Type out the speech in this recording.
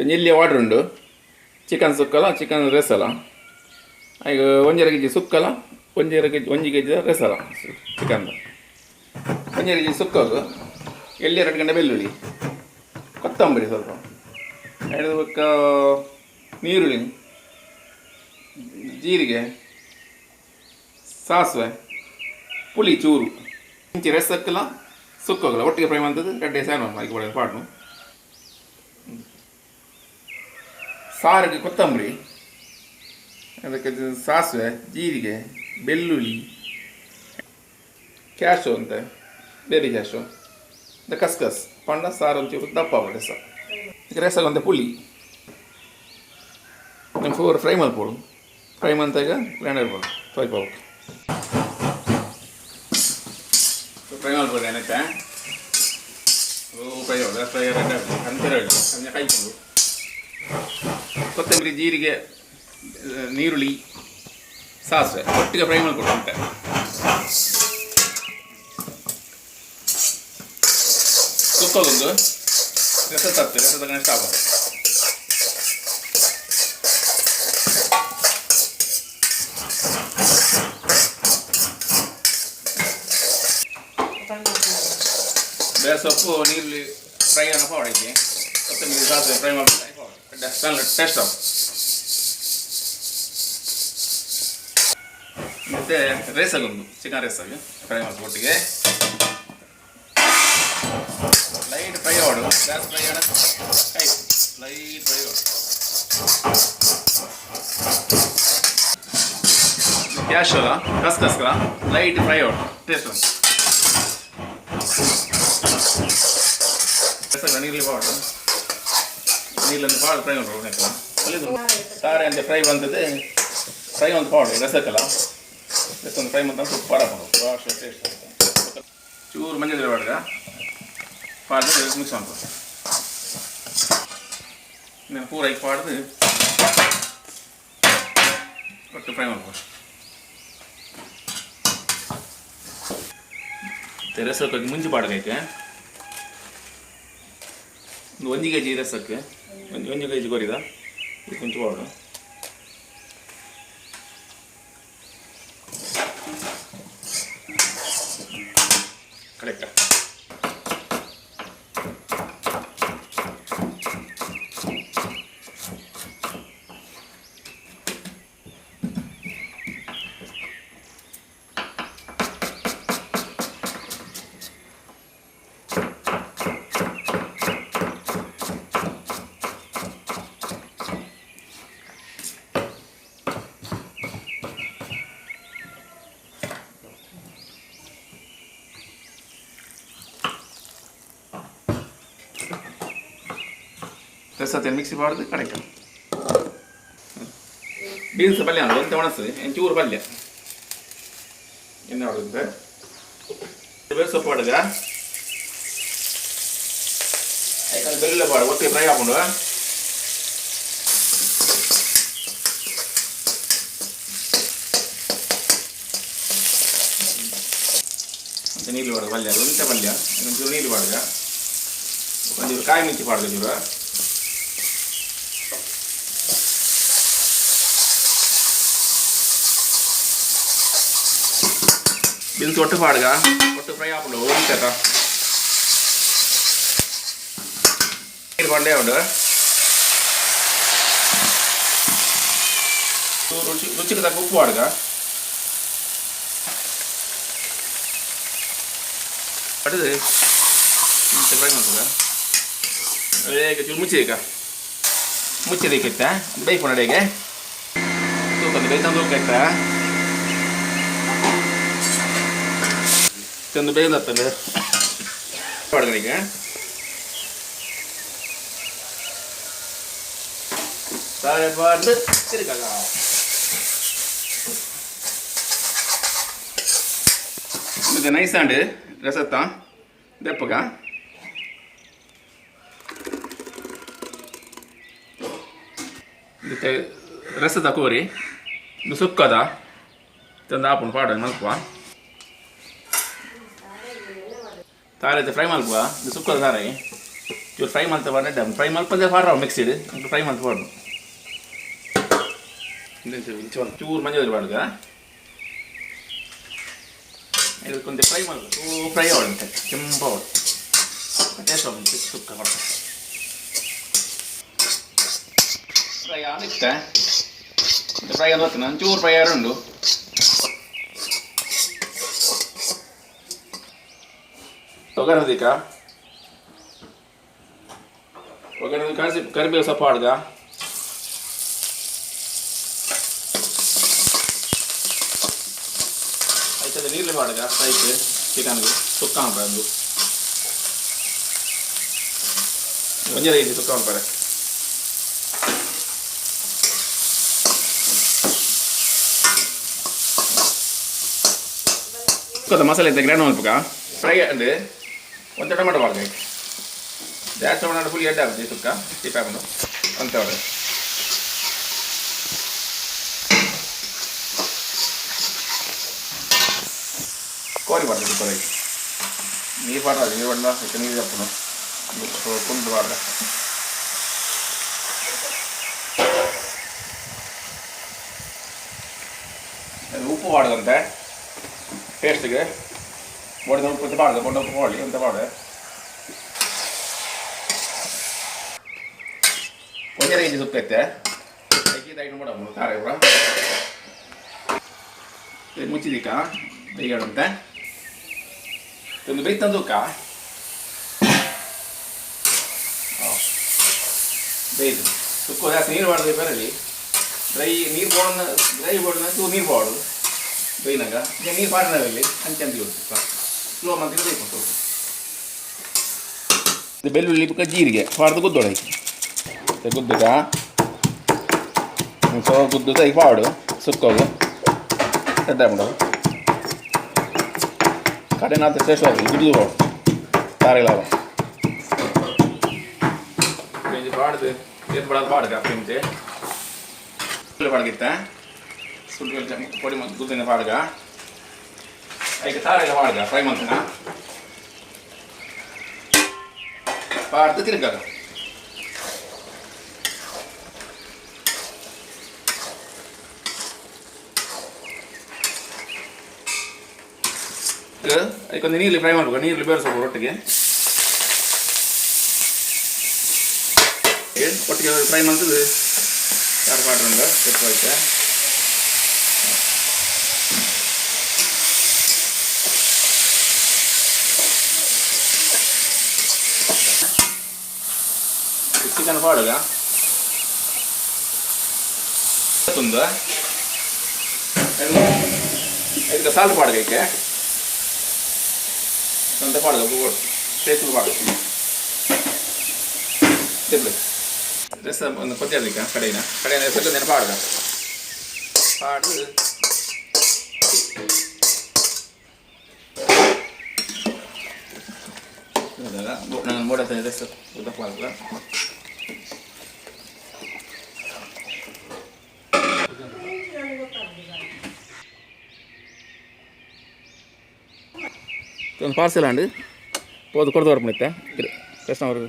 ಒಂಜಿ ವಾಟರ್ ಉಂಡು chicken ಸುಕ್ಕಲ chicken ರೆಸಲ ಐಕ್ ಒಂಜರೆ ಕೆಜಿ ಸುಕ್ಕಲ ಒಂಜರೆ ಕೆಜಿ ಒಂಜಿ ಕೆಜಿ ರೆಸಲ ಚಿಕನ್ ಒಂಜರೆ ಕೆಜಿ ಸುಕ್ಕಗ್ ಎಳ್ಳಿ ಎರಡು ಗಂಟೆ ಬೆಳ್ಳುಳ್ಳಿ ಕೊತ್ತಂಬರಿ ಸ್ವಲ್ಪ ಐದು ಬೊಕ್ಕ ನೀರುಳ್ಳಿ ಜೀರಿಗೆ ಸಾಸಿವೆ ಪುಳಿ ಚೂರು ಇಂಚಿ ರಸಕ್ಕಲ ಸುಕ್ಕೋಗಲ್ಲ ಒಟ್ಟಿಗೆ ಫ್ರೈ ಮಾಡ್ತದೆ ಗಡ್ಡೆ ಸಾನು ಹಾಕಿ ಪಾಡು ಪಾಡು ಸಾರಿಗೆ ಕೊತ್ತಂಬರಿ ಅದಕ್ಕೆ ಸಾಸಿವೆ ಜೀರಿಗೆ ಬೆಳ್ಳುಳ್ಳಿ ಕ್ಯಾಶು ಅಂತ ಬೇಬಿ ಕ್ಯಾಶು the ಕಸ್ಕಸ್ ಪಂಡ ಸಾರು ಒಂಚೂರು ದಪ್ಪ ರಸ ರಸ ಒಂದು ಪುಳಿ ಫೋರ್ ಫ್ರೈ ಮಲ್ಪೋಡು ಫ್ರೈ ಮಂತಾಗ ಗ್ರೈಂಡರ್ ಬೋಡು ಸ್ವಲ್ಪ ಫ್ರೈ ಮಲ್ಪೋಡು ಏನೈತೆ ಫ್ರೈ ಫ್ರೈ ಅಂತರ ಕೈಕೊಂಡು ಕೊತ್ತಂಬರಿ ಜೀರಿಗೆ ನೀರುಳ್ಳಿ ಸಾಸಿವೆ ಒಟ್ಟಿಗೆ ಫ್ರೈ ಮಾಡಿಕೊಡು ಅಂತೆ. ಸುಕ್ಕೋದೊಂದು ರಸ ತಪ್ಪು ರಸ ತಗೊಂಡು ಸ್ಟಾಪ್. ಬೇರೆ ಸೊಪ್ಪು ನೀರುಳ್ಳಿ ಫ್ರೈ ಅನ್ನಪ್ಪ ಹೊಡೈತಿ ಕೊತ್ತಂಬರಿ ಸಾಸಿವೆ ಫ್ರೈ ಮಾಡ್ಬಿಟ್ಟು ಟೇಸ್ಟ್. ಮತ್ತು ರೇಸಾಗೊಂದು ಚಿಕನ್ ರೇಸಾಗಿ ಫ್ರೈ ಮಾಡ್ತು ಒಟ್ಟಿಗೆ ಲೈಟ್ ಫ್ರೈ ಮಾಡು. ಗ್ಯಾಸ್ ಫ್ರೈ ಮಾಡ ಕೈ ಲೈಟ್ ಫ್ರೈ ಮಾಡು. ಕ್ಯಾಶ್ ಅಲ್ಲ ಕಸ್ ಕಸ್ಕಲ ಲೈಟ್ ಫ್ರೈ ಮಾಡು ಟೇಸ್ಟ್. ನೀರಲ್ಲಿ ಪಾಡು ನೀರಲ್ಲಿ ಪಾಡು ಫ್ರೈ ಮಾಡು. ಸಾರೆ ಅಂತ ಫ್ರೈ ಬಂದದ್ದು ಫ್ರೈ ಒಂದು ಪಾಡು ರಸಕ್ಕಲ್ಲ ಒಂದು ಫ್ರೈ ಮಂತ ಸೂಪರ್ ಭಾಳ ಟೇಸ್ಟ್. ಚೂರು ಮಂಜಲ್ ಪಾಡ್ಗ ಪಾಡ್ದು ಮಿಕ್ಸ್ ಮಾಡ್ಕೊ. ಪೂರ ಐಕ್ ಪಾಡ್ದು ಒಟ್ಟು ಫ್ರೈ ಮಾಡ್ಕೊ. ರಸಕ್ಕೆ ಮುಂಚೆ ಪಾಡ್ಗೈತೆ ಒಂದು ಒಂಜಿ ಕೆಜಿ ರಸಕ್ಕೆ ಒಂಜಿ ಒಂಜಿ ಕೆಜಿ ಕೊರಿದ ಮುಂಚೆ ಪಾಡು. ಕರೆಕ್ಟ್. ರಸത്തെ ಮಿಕ್ಸಿ ಮಾಡೋದು ಕಡೆಗೆ ಬೀನ್ಸ್ ಪಲ್ಯ ಒಂತೆ ಒಣಸು ಚೂರು ಪಲ್ಯ ಎಣ್ಣೆ ಹೊಡೆದು ಬೇರೆ ಸೊಪ್ಪು ಪಾಡುಗ ಯಾಕಂದ್ರೆ ಬೆಳ್ಳುಳ್ಳಿ ಪಾಡು ಒಟ್ಟಿಗೆ ಫ್ರೈ ಹಾಕೊಂಡು ಮತ್ತೆ ನೀರು ಪಾಡು ಪಲ್ಯ ಒಂತೆ ಪಲ್ಯ ಒಂಚೂರು ನೀರು ಪಾಡುಗ ಒಂಚೂರು ಕಾಯಿ ಮಿರ್ಚಿ ಪಾಡುಗ ಚೂರು ಬೀನ್ಸ್ ಒಟ್ಟು ಪಾಡುಗ ಒಟ್ಟು ಫ್ರೈ ಹಾಕೊಂಡು ಒಂತೆ ನೀರು ಪಾಂಡೆ ಉಂಡು ರುಚಿ ರುಚಿಗೆ ತಕ್ಕ ಉಪ್ಪು ಪಾಡುಗ ಪಡೆದು ಫ್ರೈ ಮಾಡ್ತದ ಹೇಗೆ ಚೂರು ಮುಚ್ಚಿದೀಗ ಮುಚ್ಚಿದಕ್ಕಿತ್ತ ಬೇಯ್ಕೊಂಡು ಅಡಿಗೆ ತೂಕ ಬೇಯ್ತಾನ ತೂಕ ಇತ್ತ ತಂದು ಬೇಯ್ದತ್ತಂದು ಪಾಡುಗನಿಗೆ ತಾರೆ ಪಾಡ್ದು ತಿರುಗಾಗ ಇದು ನೈಸ್ ಆಂಡ್ ರಸತ್ತ ದೆಪ್ಪಗ ಇದಕ್ಕೆ ರಸದ ಕೋರಿ ಇದು ಸುಕ್ಕದ ತಂದು ಆಪುಂಡು ಪಾಡು ಮಲ್ಪುವ ತಾರೆ ಫ್ರೈ ಮಲ್ಪುವ ಇದು ಸುಕ್ಕದ ತಾರೆ. ಚೂರು ಫ್ರೈ ಮಲ್ತ ಪಾಡ ಫ್ರೈ ಮಲ್ಪಂದೆ ಪಾಡ್ರ ಮಿಕ್ಸಿಡ್ ಫ್ರೈ ಮಲ್ತ ಪಾಡು ಚೂರು ಮಂಜು ಪಾಡುಗ ಇದು ಕೊಂಚ ಫ್ರೈ ಮಾಡಬೇಕು ಚೂರು ಫ್ರೈ ಆವಡಂತೆ ಕೆಂಪು ಆವಡು ಟೇಸ್ಟ್ ಆಗುತ್ತೆ ಸುಕ್ಕ ಕೊಡ್ತಾರೆ ಫ್ರೈ ಆನಿತ್ತೆ ಫ್ರೈ ಅದು ಬರ್ತೀನಿ ಒಂಚೂರು ಫ್ರೈ ಆರುಂಡು ಒಗ್ಗರಣೆ ಒಗ್ಗರಣೆ ಕರಿಸಿ ಕರಿಬೇವು ಸೊಪ್ಪು ಆಡ್ಗ ಆಯ್ತದೆ ನೀರ್ಲಿ ಪಾಡ್ಗ ರೈಟ್ ಚಿಕನ್ಗೆ ಸುಕ್ಕ ಬಂದು ಒಂಜೆ ರೈಸ್ ಸುಕ್ಕ ಮಾಡ್ತಾರೆ ಸುಕ್ಕದ ಮಸಾಲೆ ಇದ್ದ ಗ್ರೈಂಡ್ ಮಲ್ಪಕ ಫ್ರೈ ಅಂಡ್ ಒಂದು ಟೊಮೆಟೊ ಪಾಡ್ಗ ಜಾಸ್ತಿ ಟೊಮೆಟೊ ಫುಲ್ ಎಡ್ಡೆ ಆಗುತ್ತೆ ಸುಕ್ಕ ಚಿಪ್ಪ ಹಾಕೊಂಡು ಅಂತ ಕೋರಿ ಪಾಡ್ದು ಕೋರಿ ನೀರು ಪಾಡ್ದು ನೀರು ಪಾಡಲ್ಲ ಇಕ್ಕ ನೀರು ತಪ್ಪುನು ಕುಂದು ಪಾಡ್ದ ಉಪ್ಪು ಪಾಡದಂತೆ ಟೇಸ್ಟಿಗೆ ಬೊಡ್ದ ಉಪ್ಪು ಪಾಡ್ದು ಬೊಡ್ಡ ಉಪ್ಪು ಪಾಡಲಿ ಅಂತ ಪಾಡ್ದೆ ಒಂಜರೆ ಕೆಜಿ ಸುಕ್ಕ ಐತೆ ಐದು ಐಟಮ್ ಮಾಡೋ ತಾರೆ ಪೂರ ಮುಚ್ಚಿದಿಕ್ಕ ಬೇಯ್ಗಡಂತೆ ಒಂದು ಬೇಯ್ತಂದು ತೂಕ ಬೇಯ್ದು ಸುಕ್ಕ ಜಾಸ್ತಿ ನೀರು ಬಾರ್ದು ಬರಲಿ ಡ್ರೈ ನೀರು ಬೋಡನ್ನ ಡ್ರೈ ಬೋಡನ್ನ ಚೂರು ನೀರು ಬಾಡು ಬೇಯ್ನಾಗ ಈಗ ನೀರು ಪಾಡನಲ್ಲಿ ಅಂಚೆ ಅಂತ ಸುಕ್ಕ ಸ್ಲೋ ಮಂತಿಗೆ ಬೇಕು ಸ್ವಲ್ಪ ಇದು ಬೆಳ್ಳುಳ್ಳಿ ಬುಕ್ಕ ಜೀರಿಗೆ ಪಾಡ್ದು ಗುದ್ದೋಡ ಗುದ್ದುಗ ಸೊ ಗುದ್ದುದ ಈಗ ಪಾಡು ಸುಕ್ಕೋಗು ಎದ್ದ ಮಾಡೋದು ಕಡೆನಾಥ ಶ್ರೇಷ್ಠವಾಗಿ ಗುದ್ದು ಪಾಡು ತಾರೆಲ್ಲ ಪಾಡ್ದು ಏನ್ ಪಾಡೋದು ಪಾಡ್ಗ ಪಿಂಚೆ ಪಾಡ್ಗಿತ್ತ ಸುಳ್ಳು ಪೊಡಿ ಗುದ್ದಿನ ಪಾಡ್ಗ ಐಕೆ ತಾರೆಲ್ಲ ಪಾಡ್ಗ ಫ್ರೈ ಮಾಡ್ತಾನ ಪಾಡ್ದು ತಿರುಗಾಗ ಅದಕ್ಕೊಂದು ನೀರಲ್ಲಿ ಫ್ರೈ ಮಾಡ್ಬೇಕು ನೀರಲ್ಲಿ ಬೇರೆ ಒಟ್ಟಿಗೆ ಒಟ್ಟಿಗೆ ಫ್ರೈ ಮಾಡ್ತದೆ ಯಾರು ಮಾಡ್ರಂಗ ಹೋಯ್ತಾ ಚಿಕನ್ ಪಾಡುಗ ತುಂದು ಇದಕ್ಕೆ ಸಾಲ್ಟ್ ಪಾಡ್ಗೈಕೆ ಅಂತ ಪಾಡ್ಗ ಟೇಸ್ಟ್ ಪಾಡ್ಗ ತಿರ್ಲಿ ರಸ ಒಂದು ಕೊತ್ತಿರ್ಲಿಕ್ಕ ಕಡೆಯಿನ ಕಡೆಯಿಂದ ಹೆಸರು ನೆನಪು ಪಾಡ್ಗ ಪಾಡು ನಾನು ಮೋಡ ರಸ ಉದ್ದ ಪಾಡ್ಗ ಒಂದು ಪಾರ್ಸೆಲ್ ಅಂಡು ಪೋದು ಕೊಡ್ದು ಬರ್ಪುಣಿತ್ತೆ ಕಸ್ಟಮರ್.